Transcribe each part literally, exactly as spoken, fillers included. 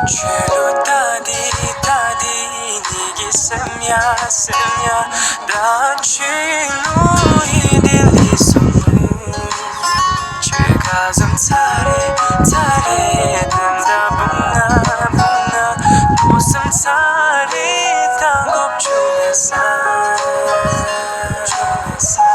ཆོས་ལུགས་ད་འདི་ད་འདི་ཉིད་ཀྱི་སེམས་ཡ་སེམས་ཡ། ད་ཆོས་ལུགས་ཡིན་འདི་ལས་སོང་། ཆོས་ཁ་ཟམ་ཚ་རེ་ཚ་རེ་དམ་ད་བུང་ན་བུང་ན། ཐོ་སམ་ཚ་རེ་ད་འགོབ་ཆུ་ལ་ས་ཆུ་ལ་ས།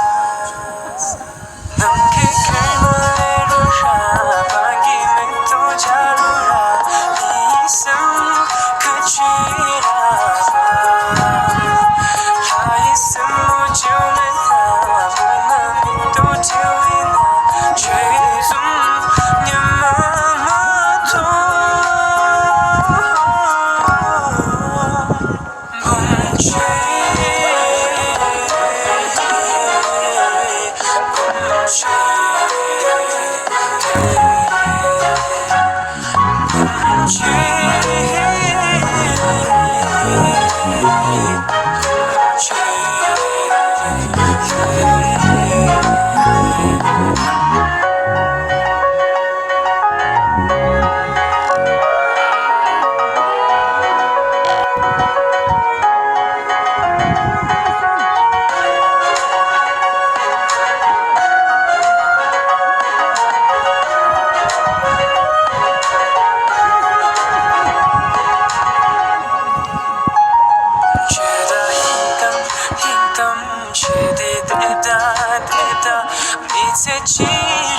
མི་ཚེ་གཅིག་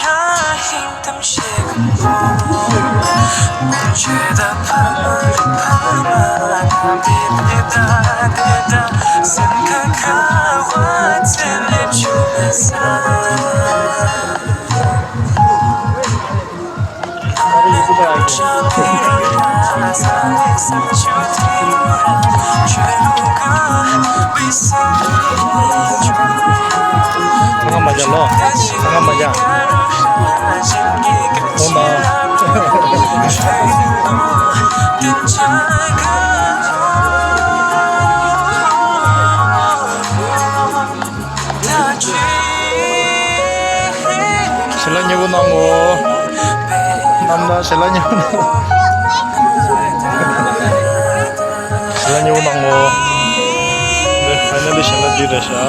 རང་ཧིང་གཏམ་བཤད་གོ། ཆོས་དང་ཕ་མ་ཕ་མ་དང་དེ་དེ་དང་དེ་དང་སེམས་ཁ་ཁ་བ་ཚེ་ལས་ཆུ་ལས་ས། ང་མ་ཇ་ལོ། ང་མ་ཇ། ཨོ་མ། ཞལ་ལག་མཉེས་པོ་གནང་གོ། རྣམ་ཐར་ཞལ་ལག་མཉེས་པོ་གནང་གོ། ཞལ་ལག་མཉེས་པོ་གནང་གོ། འདི་ཕའི་ནལ་ལི་ཞལ་ལག་འདི་རེད་ཤག།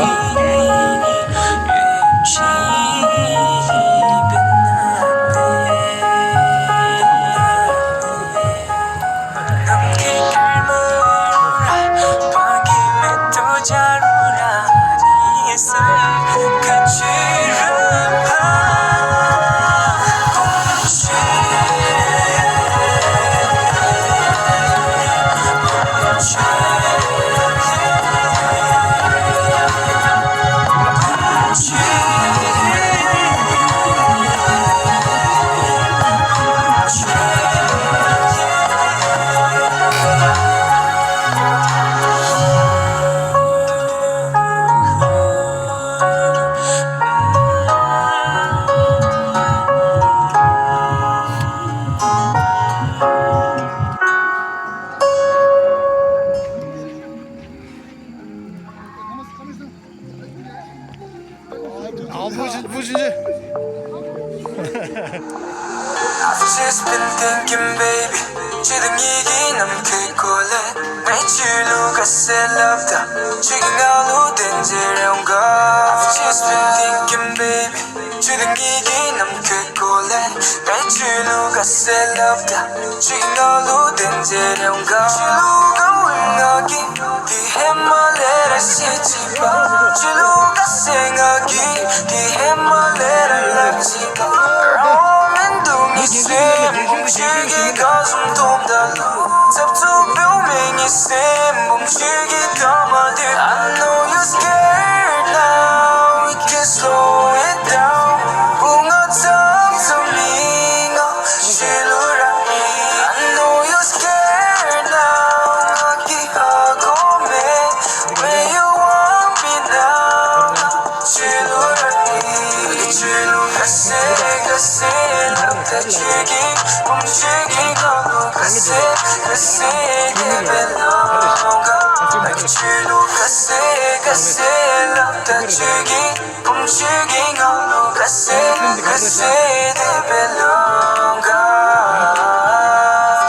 I've just been thinking, baby. ཇི་ལྟར་ངེད་ཀྱི་ནམ་མཁའི་གོ་ལ། ངའི་ཆོས་ལུགས་ཁ་ཟས་ལབ་དང་། ཁྱེད་ཀྱི་ངག་ལུགས་བདེན་རྫུན་རང་ག I've just been thinking, baby. ཇི་ལྟར་ངེད་ཀྱི་ནམ་མཁའི་གོ་ལ། ངའི་ཆོས་ལུགས་ཁ་ཟས་ལབ་དང་། ཁྱེད་ཀྱི་ངག་ལུགས་བདེན་རྫུན་རང་ག་ཆོས་ལུགས་ཀ་བའི་ངག་གི་དེ་ཧེ་མ་ལས་ར་ཤེས་ཅི་པ། ཆོས་ལུགས་ཀ་ཟས་ངག་གི་དེ་ཧེ་མ་ལས་ར་ལབ་ཅི་པ། རང་དབང་མི་འདུག་ངའི་སེམས་ཁོང་ཆོས་ཀྱི་ག་ཟུམ་ཐོང་ད་ལུ་ཚབ་ཚུབ་བེའུ་མེ། ངའི་སེམས་ཁོང་ཆོས་ཀྱི་ག་མ་དུ། I know you're scared now, we can slow it down. བུ་ང་ཚབ་ཚུབ་མི་ང་ཤེས་ལུ་ར་ཨི། I know you're scared now, ང་གི་ཧ་གོ་མེད། ཆོས་ལུགས་ག་ཟེ་ག་ཟེ་ལབ་ད་ཆོས་ཀྱི་བུམ་ཆོས་ཀྱི་ངང་ལུགས་ག་ཟེ་ག་ཟེ་དེ་བེ་ལོང་ག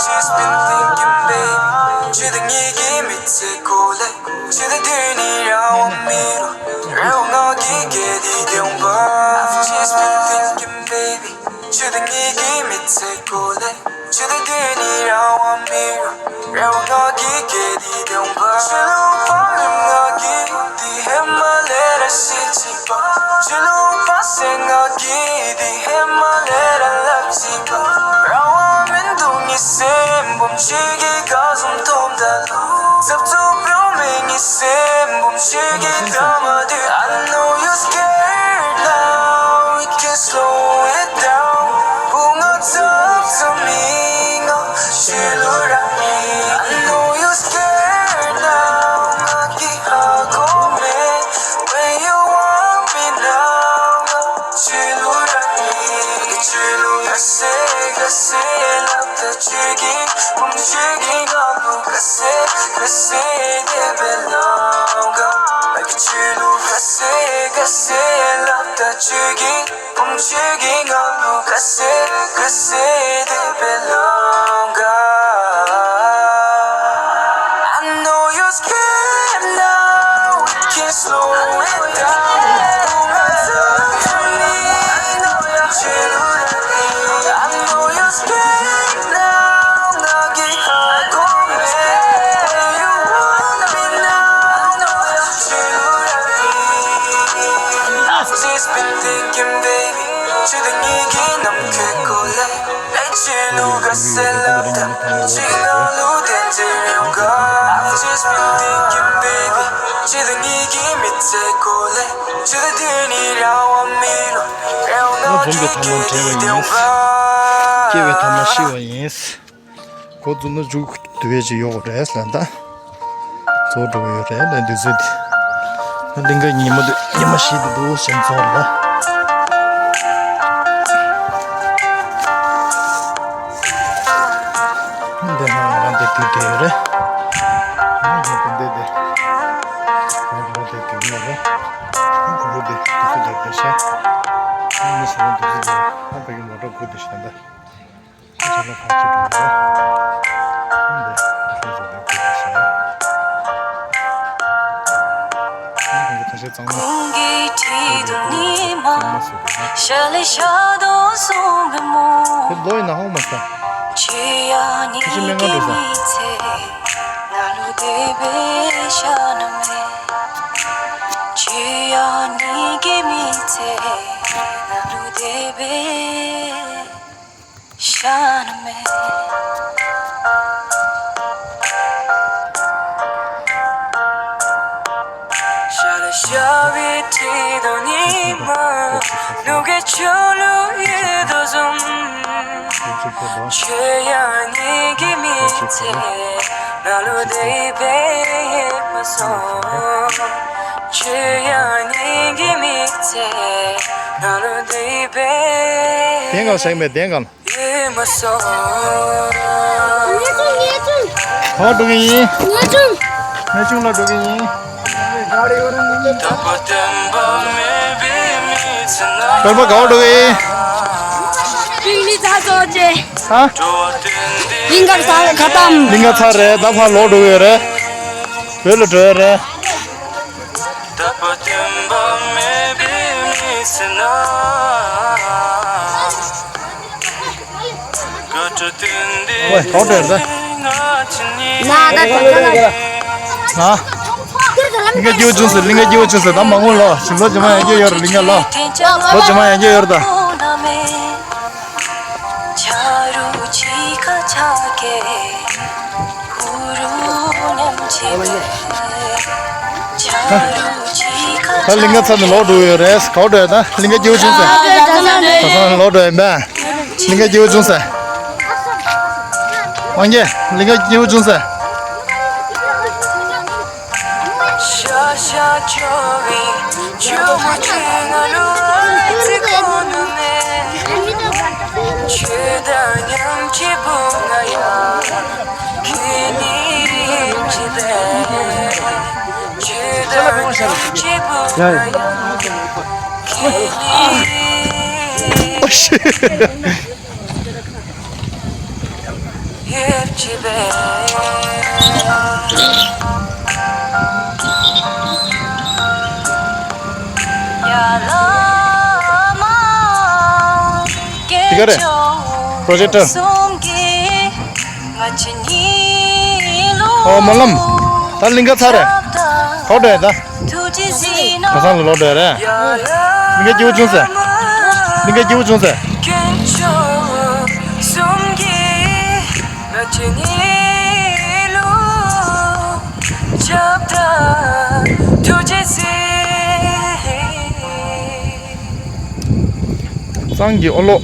Just been thinking, baby. ཆོས་དང་ངེད་ཀྱི་མི་ཚེ་ཀོ་ལེ། ཆོས་དང་དུས་ནི་ར་བ་མི་རུ། ར་བ་ངག་གི་གེ་དི་དེ་བ། I've just been thinking, baby. ཆོས་དང་ངེད་ཀྱི་མི་ཚེ་ཀོ་ལེ། ཆོས་དང་དུས་ནི་ར་བ་མི་རུ། ར་བ་ངག་གི་གེ་དི་དེ་བ། ཆོས་ལུགས་པ་ལུགས་ངག་གི་དི་ཧེ་མ་ལེ་ར་ཤི་ཅི་པ། ཆོས་ལུགས་པ་སེ་ངག་གི་དི་ཧེ་མ་ལེ་ར་ལབ་ཅི་པ། ར་བ་མི་འདུག་ངའི་སེམས་བུམ་ཆོས་ཀྱི་ག་ཟུམ་ཐོམ་ད་ལུ། ཚབ་ཚུབ་རུང་མེད་ངའི་སེམས་བུམ་ཆོས་ཀྱི་ཐ་མ་དུས། I know you scared now, we can slow it down. བུ་ང་ཚབ་ཚུབ་མི་ང་ཆོས་ལུགས་ར་མི། I know you scared now, ང་གི་ཧ་གོ་མེད། When you want me now, ཆོས་ལུགས་ར་མི། ཆོས་ལུགས་ག་ཟེ་ག་ཟེ་ལབ་ད་ཆོས་ཀྱི་བུམ་ཆོས་ཀྱི་ངང་ལུགས་ག་ཟེ་ག་ཟེ་དེ་བེ་ལོང་ག་ཆོས་ལུགས་ག་ཟེ་ག་ཟེ་ལབ་ད་ཆོས་ཀྱི་བུམ་ཆོས་ཀྱི་ངང་ལུགས་ག་ཟེ་ག་ཟེ་དེ་བེ་ལོང་ག I know you scared now, we can slow it down. I know you scared now, ང་གི་ཧ་གོ་མེད། You want me now, ང་ཆོས་ལུགས་ར་མི། I've just been thinking, baby. ཆོས་དང་ངེད་ཀྱི་ནམ་མཁའི་ཀོ་ལེ། ཨེ་ཆོས་ལུགས་ག་ཟེ་ལབ་ད་ཅིག་ང་ལུགས་དེ་འདྲ་ཡོང་ག I've just been thinking, baby. ཆོས་དང་ངེད་ཀྱི་མི་ཚེ་ཀོ་ལེ། ཆོས་དང་དུས་ནི་ར་བ་མི་རུ། ར་བ་ང་ཚོ་ངག་གི་གེ་དི་དེ་བ། སྐྱེ་བའི་ཐ་མ་ཤི་བ་ཡིན། འགོ་བཙུགས་ན་མཇུག་བསྡུ་བའི་ཅིག་ཡོད་རེད་ལ་ད། རྫོགས་འགྲོ་གི་ཡོད་རེད་ལ་དུས་ཚོད་དེ། ད་གླིང་ག་ཉི་མ་དུ་ཉི་མ་ཤི་དུ་འདུག་སེམས་ཚོར་ལ། འདི་ཧ་ང་རང་འདི་དུས་དེ་ཡོད་རེད། ཧ་ང་འདི་དེ། ཧ་ང་འདི་དུས་ཡོད་རེད། ཧ་གུ་རུ་འདི་དུས་ཚོད་དེ་དེ་ཤ། ཧ་མི་སུ་རང་དུས་ཚོད་དེ་ཧ་བེ་གི་མོ་ཊ་གུ་དུ་ཤ་ད། ཤ་ན་མེ། ཤ་ལ་ཤ་བའི་ཁྲི་དང་ཉི་མ། ནུ་གེ་ཆུ་ལུ་ཡེ་དོ་ཟུམ། ཆོས་ཡ་ནི་གི་མི་ཚེ། ན་ལུ་དེ་བེ་མ་སོང་། ཆོས་ཡ་ནི་གི་མི་ཚེ། ན་ལུ་དེ་བེ། དེང་གང་ཞག་མེད་དེང་གང་། གང་འགྲོ་གི་ཡིན། ངེས་ཆུང་། ངེས་ཆུང་ལ་འགྲོ་གི་ཡིན། སྤེན་པ་གང་འགྲོ་གི་ཡིན། ཧ། གླིང་ག་ཚར་ཁ་ཏམ། གླིང་ག་ཚར་རེད་ད་ཕར་ལོག་འགྲོ་གི་ཡོད་རེད། བོད་ལ་འགྲོ་ཡོད་རེད། ཝེ་གང་འདྲ་རེད། ན་ད་གང་འདྲ་ལ། ཧ། གླིང་ག་སྐྱིད་པོ་བྱུང་ཟེར། གླིང་ག་སྐྱིད་པོ་བྱུང་ཟེར། ད་མ་འོང་ལོ། ཞིམ་ལོ་ཇི་མ་ཡང་སྐྱིད་ཡོད་རེད། གླིང་ག་ལོ། ལོ་ཇི་མ་ཡང་སྐྱིད་ཡོད་རེད་ད། ད་གླིང་ག་ཚར་ནས་ལོག་འགྲོ་ཡོད་རེད། ག་པར་འགྲོ་ཡ་ད། གླིང་ག་སྐྱིད་པོ་བྱུང་ཟེར། ད་ཚར་ནས་ལོག་འགྲོ་ཡ་མེད། གླིང་ག་སྐྱིད་པོ་བྱུང་ཟེར། དབང་རྒྱལ། གླིང་ག་སྐྱིད་པོ་བྱུང་ཟེར། ཡ་ཡ། ཨོ་ཤི། དེ་ག་རེད། པྲོ་ཇེག་ཊར། ཨོ་སྨོན་ལམ། ད་གླིང་ག་ཚར་རེད། ག་པར་འགྲོ་ཡ་ད། ཁ་སང་ལ་ལོག་འགྲོ་ཡ་རེད། གླིང་ག་སྐྱིད་པོ་བྱུང་ཟེར། གླིང་ག་སྐྱིད་པོ་བྱུང་ཟེར། གཙང་གི་ཨོ་ལོ།